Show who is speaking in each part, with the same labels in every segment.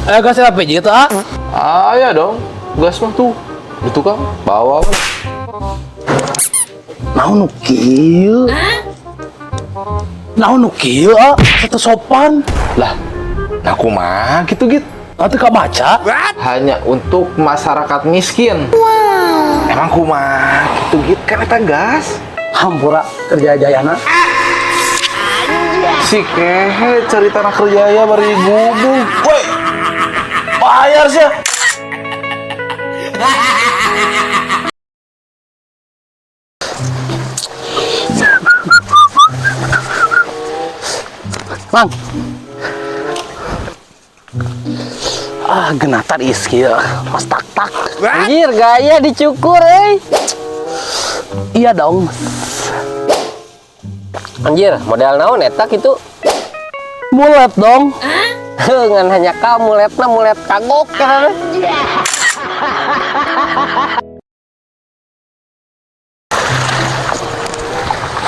Speaker 1: Gas LPG itu ah?
Speaker 2: Ah ya dong, gas mah tuh di tukang bawa.
Speaker 1: Naon nu kieu? Naon nu kieu ah? Asa teu sopan.
Speaker 2: Lah, nah kumaha gitu gitu.
Speaker 1: Nanti kabaca.
Speaker 2: Hanya untuk masyarakat miskin. Emang kumaha gitu gitu kan eta gas.
Speaker 1: Hampura kerja jayana.
Speaker 2: Si kehe cerita anak kerjaya bari gubuk. Woi, bayar sih.
Speaker 1: Mang. Ah, genatar iski ya. Mas tak tak.
Speaker 3: Anjir, gaya dicukur euy.
Speaker 1: Iya dong.
Speaker 3: Anjir, modal naon eta kitu?
Speaker 1: Mulet dong.
Speaker 3: Heuh, ngan hanya kamu muletna mulet kagok kana.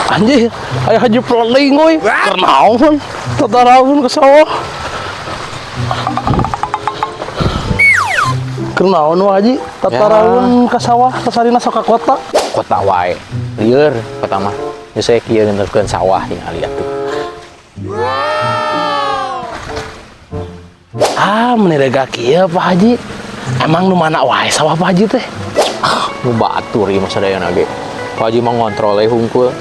Speaker 1: Anjir, aya haji peling euy. Keur naon? Tataraun ke sawah. Keur naon wah haji? Tataraun ke sawah, kasarina sok ka kota.
Speaker 4: Kota wae lieur kota mah geus saya kieu ngeuneukeun sawah tinggal lihat tuh.
Speaker 1: Ah, meni rega kieu Pak Haji. Emang nu mana wae sawah Pak Haji teh?
Speaker 4: Nu batur ieu mah sadayana ge. Pak Haji mah ngontrol we hungkul.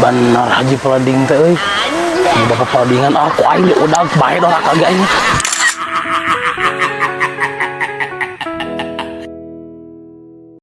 Speaker 1: Bener Haji pelading teh euy. Ini bapak peladingan ah, ku aing udah bae doraka ge aing.